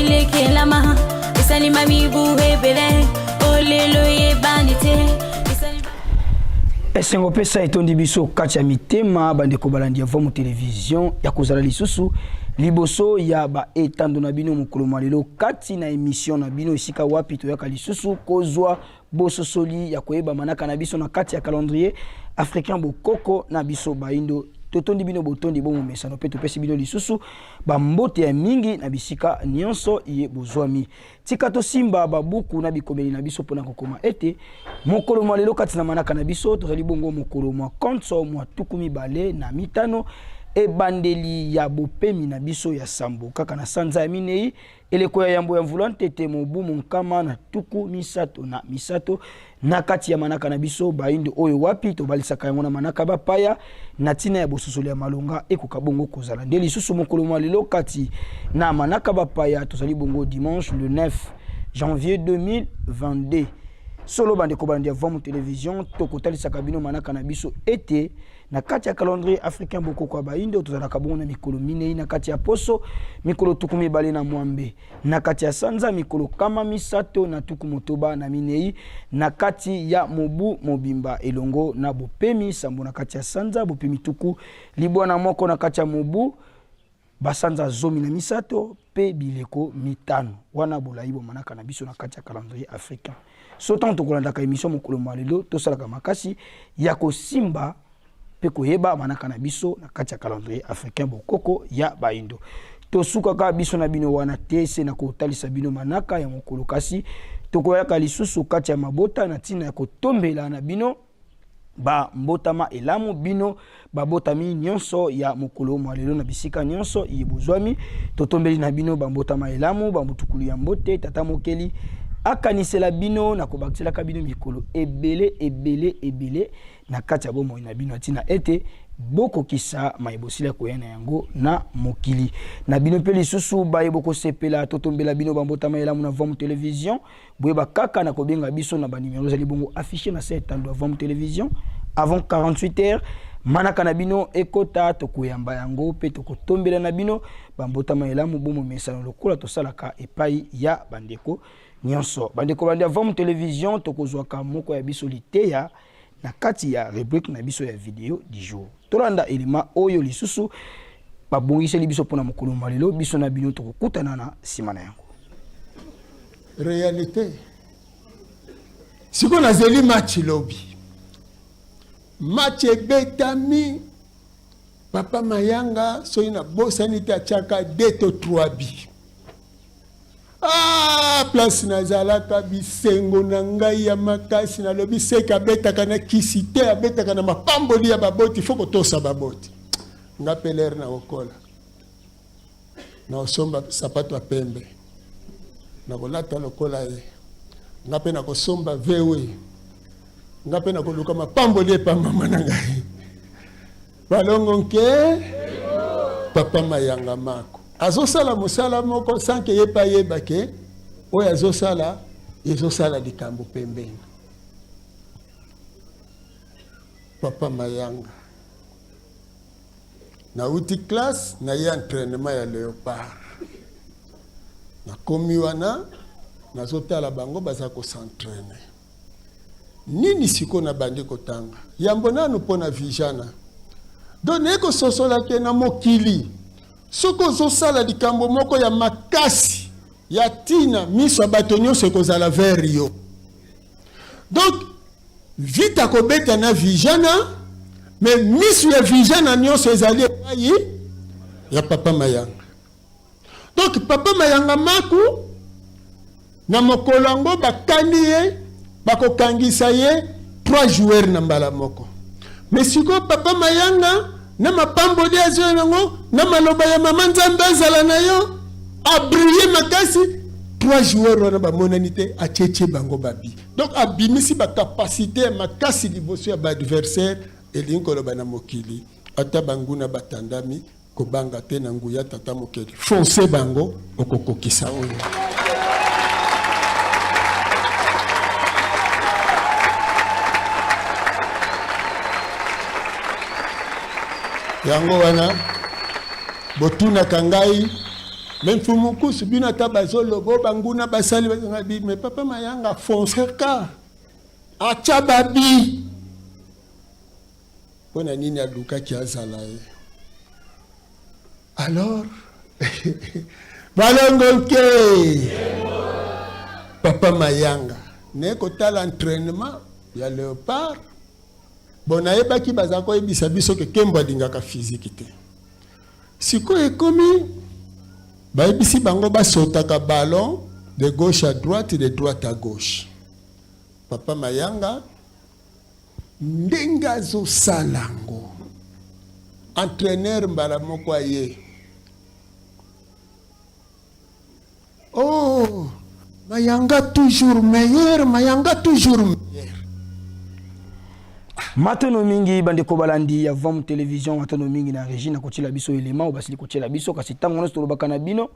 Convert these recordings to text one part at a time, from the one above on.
bilekelama esalima mibu ebele olelo eyebani te. Esengo pesa etondi biso kati ya mitema, bandeko balandi ya Vomu Television, ya kozala lisusu liboso ya ba etando na bino mokolo mwa lelo kati na emission na bino esika wapi toyaka lisusu kozwa bososoli ya koyeba manaka na biso na kati ya calendrier africain bokoko na biso baindo. Totondi bino botondi bo momesano mpe topesi bino lisusu bambote ya mingi na bisika nyonso ye bozwami. Tika tosimba babuku na bikomeli na biso mpona kokoma ete mokolo mwa lelo kati na manaka na biso tozali bongo mokolo mwa konso mwa 25, ebandeli ya bopemi na biso ya sambo kaka na sanza ya minei, eleko ya yambo ya mvula ntete mobu 133 na kati ya manaka na biso baindo oyo wapi tobalisaka yango na manaka bapaya na ntina ya bososoli ya malonga ekoka bongo kozala nde lisusu mokolo mwa lelo kati na manaka bapaya tozali bongo dimanche le 9 janvier 2022. Solo bandeko balandi ya Vomu Television, tokotalisaka bino manaka na biso ete na kati ya calendrier africain bokoko ya baindo tozalaka bongo na mikolo minei na kati ya poso, mikolo 26 na kati ya sanza, mikolo 364 na kati ya mobu mobimba, elongo na bopemi sambo na kati ya sanza, bopemi 91 na kati ya mobu, basanza 13 pe bileko mitano. Wana bolai bomanaka na biso na kati ya calendrier africain. So ntango tokolandaka émission mokolo mwa lelo, tosalaka makasi ya kosimba pe koyeba manaka na biso na kati ya calendrier africain bokoko ya baindo. Tosukaka biso na bino wana te se na kotalisa bino manaka ya mokolo, kasi tokoyaka lisusu kati ya mabota na ntina ya kotombela na bino ba mbotama elamu bino babotami nyonso ya mokolo mwa lelo na bisika nyonso iye bozwami. Totombeli na bino ba mbotama elamu, ba mbutukulu ya mbote tata mokeli akanisela bino na kobakiselaka bino mikolo ebele ebele ebele na kati ya bomoi na bino, ntina ete bokokisa maye bosila koya na yango na mokili na bino. Mpe lisusu baye bokosepela totombela bino bambotama elamu na Vomu Television, boyeba kaka na kobenga biso na banimero ezali bongo affiché na se etando ya Vomu Television avant 48 heures. Manaka na bino ekota, tokoyamba yango mpe tokotombela na bino bambotama elamu bomomesano lokola tosalaka epai ya bandeko nyonso. Bandeko bandi ya Vomu Television, tokozwaka moko ya biso liteya na kati ya rubrique na biso ya video du jour. Tolanda elema oyo lisusu babongiseli biso mpona mokolo mwa lelo. Biso na bino tokokutana na nsima na yango. Réalité sikoyo nazeli match lobi, match ebetami, papa Mayanga soki nabosani te atiaka 2 to 3 bi. Ah, place nazalaka bisengo na ngai ya makasi, nalobi seke abetaka na kisi te, abetaka na mapamboli ya baboti, fo kotosa baboti. Nga mpe lere na kokola nakosomba sapato ya pembe, nakolata lokola ye, nga mpe nakosomba VW, nga mpe nakoluka mapamboli epa mama na ngai. Balongo nke papa Mayanga mako azosala mosala moko sans ke ye mpe ayeba ke oyo azosala ezosala likambo pembeni. Papa Mayanga nauti classe na ye entraînement ya Léopard, nakomi wana nazotala bango baza kosentraîne nini. Sikoyo nabandi kotanga yambo nanu mpo na vijana, donc naye kososola ke na mokili soki ozosala likambo moko ya makasi ya ntina, miso ya bato nyonso ekozala vers yo. Donc vita kobeta na vijana, mais miso ya vijana nyonso ezali epai ya papa Mayanga. Donc papa Mayanga maku na mokolo yango bakani ye, bakokangisa ye 3 joueurs na mbala moko. Mais sikoyo papa Mayanga na mapamboli azoya nango na maloba ya mama Nzambe azala na yo, abrille makasi, 3 joueurs wana bamonani te, atietie bango babi. Donc abimisi bakapasite ya makasi liboso ya baadversaire. Elingi koloba na mokili ata banguna batandami, kobanga te na nguya tata mokeli, fonce bango, okokokisa oyo. Yango wana botunaka ngai. Mais Mfumu Nkusu, bino ata bazoloba oyo banguna basali bi, mais papa Mayanga fonceka atya babi mpo na nini alukaki azala ye. Alors balongo nke papa Mayanga naye kotala entraînement ya Léopard. Bon, nayebaki baza koyebisa biso ke Kembo alingaka physique te. Sikoyo ekomi bayebisi bango basotaka ballon de gauche à droite, de droite à gauche. Papa Mayanga ndenge azosala yango, entraîneur mbala moko aye: "Oh, Mayanga toujours meilleur, Mayanga toujours meilleur." Matono mingi, bandeko balandi ya Vam Télévision. Matono mingi na régie na kotiela biso elema oyo basili kotiela biso. Kasi ntango nyonso tolobaka na bino,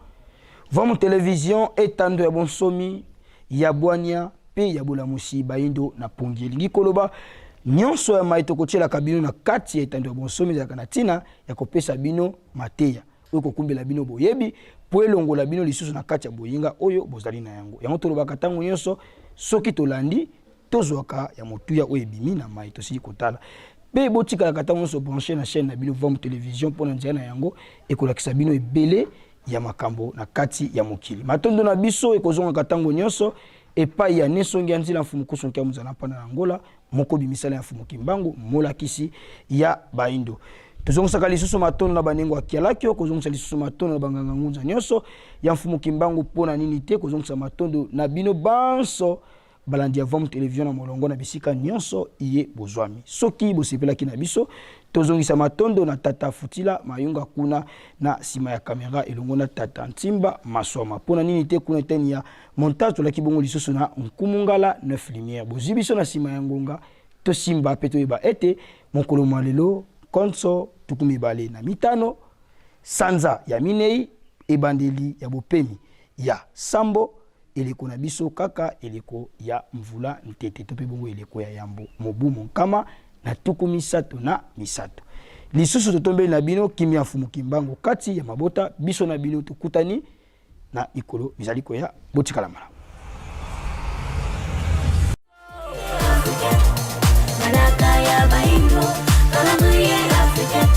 Vam Télévision, etando ya bonsomi, ya bwania mpe ya bolamusi bayindo na pongi. Elingi koloba, nyonso ya mai tokotielaka bino na kati ya etando ya bonsomi ezalaka na ntina ya kopesa bino mateya oyo kokumbela bino boyebi mpo elongola bino lisusu na kati ya boyinga oyo bozali na yango. Yango tolobaka ntango nyonso, soki tolandi, tozwaka ya motuya oyo ebimi na mai tosili kotala. Mpe botikalaka ntango nyonso branché na chaîne na bino Vam Télévision, mpo na nzela na yango ekolakisa bino ebele ya makambo na kati ya mokili. Matondo na biso ekozongaka ntango nyonso epai ya Nesongi ya Nzila, Mfumu Kusonki ya Mozala mpana na Ngola moko bimisala ya Mfumu Kimbangu, molakisi ya baindo. Tozongisaka lisusu matondo na banengo ya Kialaki, kozongisa lisusu matondo na banganga ngunza nyonso ya Mfumu Kimbangu. Mpo na nini te kozongisa matondo na bino banso balandi ya Vam Télévision na molongo na bisika nyonso iye bozwami? Soki bosepelaki na biso, tozongisa matondo na tata Futila Mayunga kuna na nsima ya kamera, elongo na tata Ntimba Maswama. Mpo na nini te, kuna eteni ya montage, tolaki bongo lisusu na Nkumungala 9 Lumière. Bozwi biso na nsima ya ngonga, tosimba mpe toyeba ete mokolo mwa lelo, konso 25 sanza ya minei, ebandeli ya bopemi ya sambo, eleko na biso kaka eleko ya mvula ntete to mpe bongo eleko ya yambo, mobu 1033. Lisusu totombeli na bino kimia Mfumu Kimbangu kati ya mabota biso na bino. Tokutani na mikolo mizali koya. Botikala malamu. Manaka ya baindo, calendrier africain.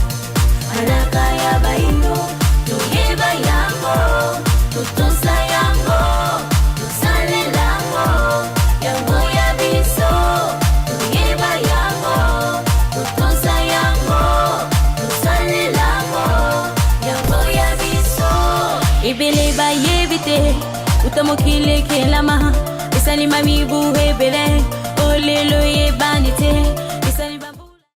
Manaka ya baindo, toyeba yango, totosa yango, tosalela yango, yango ya biso. Toyeba yango, totosa yango, tosalela yango, yango ya biso. Ebele bayebi te uta mokili ekelama, esalima mibu ebele, olelo eyebani te.